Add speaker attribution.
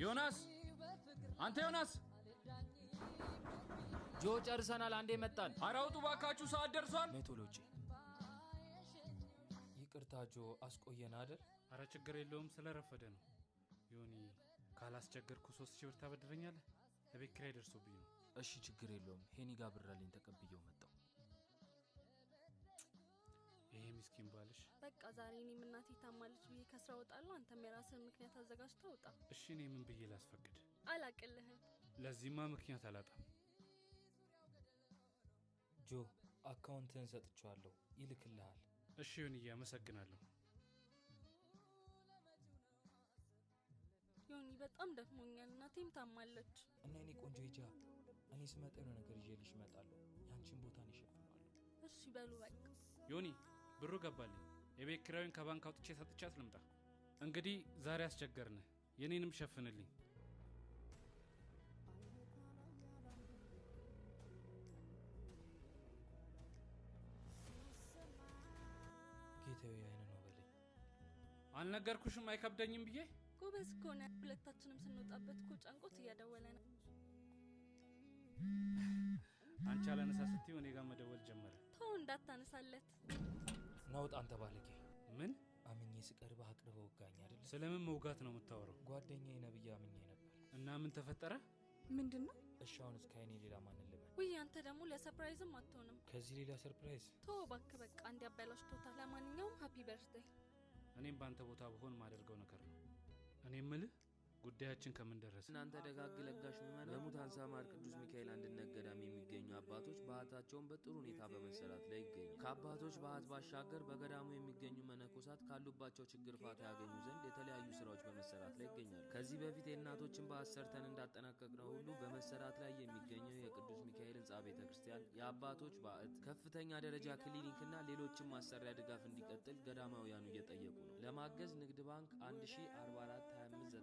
Speaker 1: ዮናስ፣ አንተ ዮናስ።
Speaker 2: ጆ ጨርሰናል። አንዴ መጣን።
Speaker 1: ኧረ አውጡ ባካችሁ፣ ሰዓት ደርሷል።
Speaker 2: ነይ ቶሎ ውጪ። ይቅርታ ጆ፣ አስቆየን አይደል?
Speaker 1: አረ ችግር የለውም፣ ስለረፈደ ነው። ዮኒ፣ ካላስቸገርኩ 3000 ብር ታበድረኛለህ? ለቤት ኪራይ ደርሶብኝ ነው።
Speaker 2: እሺ ችግር የለውም። ሄኒ ጋር ብር አለኝ፣ ተቀብዬው መጣሁ።
Speaker 1: ይሄ ምስኪን ባልሽ።
Speaker 3: በቃ ዛሬ እኔም እናቴ ታማለች ብዬ ከስራ እወጣለሁ። አንተም የራስህን ምክንያት አዘጋጅተህ ውጣ።
Speaker 1: እሺ እኔ ምን ብዬ ላስፈቅድ?
Speaker 3: አላቅልህም።
Speaker 1: ለዚህማ ምክንያት አላጣም።
Speaker 2: ጆ አካውንትህን ሰጥቼዋለሁ፣ ይልክልሃል።
Speaker 1: እሺ ዮኒዬ፣ አመሰግናለሁ።
Speaker 3: ዮኒ በጣም ደክሞኛል፣ እናቴም ታማለች።
Speaker 2: እና እኔ ቆንጆ ሂጃ፣ እኔ ስመጣ የሆነ ነገር ይዤልሽ እመጣለሁ። ያንቺን ቦታ እኔ እሸፍነዋለሁ።
Speaker 3: እሺ በሉ በቃ።
Speaker 1: ዮኒ ብሩ ገባልኝ። የቤት ኪራዩን ከባንክ አውጥቼ ሰጥቻት ልምጣ። እንግዲህ ዛሬ አስቸገርንህ፣ የኔንም ሸፍንልኝ።
Speaker 2: ጌታዬ አይነ ነው በለኝ።
Speaker 1: አልነገርኩሽም አይከብደኝም ብዬ?
Speaker 3: ጎበዝ እኮ ነህ። ሁለታችንም ስንወጣበት እኮ ጨንቆት እያደወለ ነው።
Speaker 1: አንቺ አላነሳ ስትይው እኔ ጋር መደወል ጀመረ።
Speaker 3: ተው እንዳታነሳለት።
Speaker 2: ናውጣ አንተ ባለጌ።
Speaker 1: ምን
Speaker 2: አምኜ ስቀርብህ አቅርበህ ወጋኝ አይደል?
Speaker 1: ስለምን መውጋት ነው የምታወራው?
Speaker 2: ጓደኛዬ ነህ ብዬ አምኜ ነበር።
Speaker 1: እና ምን ተፈጠረ?
Speaker 4: ምንድን ነው?
Speaker 2: እሺ አሁንስ ከእኔ ሌላ ማንን ልመን?
Speaker 3: ውይ አንተ ደግሞ ለ surprise ም አትሆንም።
Speaker 2: ከዚህ ሌላ surprise?
Speaker 3: ተው እባክህ በቃ እንዲያበላሽቶታል። ለማንኛውም happy birthday።
Speaker 1: እኔም በአንተ ቦታ ብሆን ማደርገው ነገር ነው። እኔ ምልህ ጉዳያችን ከምን ደረሰ?
Speaker 5: እናንተ ደጋግ ለጋሽ ምዕመናን በሙታን ሳማር ቅዱስ ሚካኤል አንድነት ገዳም የሚገኙ አባቶች በዓታቸውን በጥሩ ሁኔታ በመሰራት ላይ ይገኛሉ። ከአባቶች በዓት ባሻገር በገዳሙ የሚገኙ መነኮሳት ካሉባቸው ችግር ፋታ ያገኙ ዘንድ የተለያዩ ስራዎች በመሰራት ላይ ይገኛሉ። ከዚህ በፊት የእናቶችን በዓት ሰርተን እንዳጠናቀቅነው ሁሉ በመሰራት ላይ የሚገኘው የቅዱስ ሚካኤል ህንጻ ቤተክርስቲያን፣ የአባቶች በዓት፣ ከፍተኛ ደረጃ ክሊኒክና ሌሎችም ማሰሪያ ድጋፍ እንዲቀጥል ገዳማውያኑ እየጠየቁ ነው። ለማገዝ ንግድ ባንክ 1044 25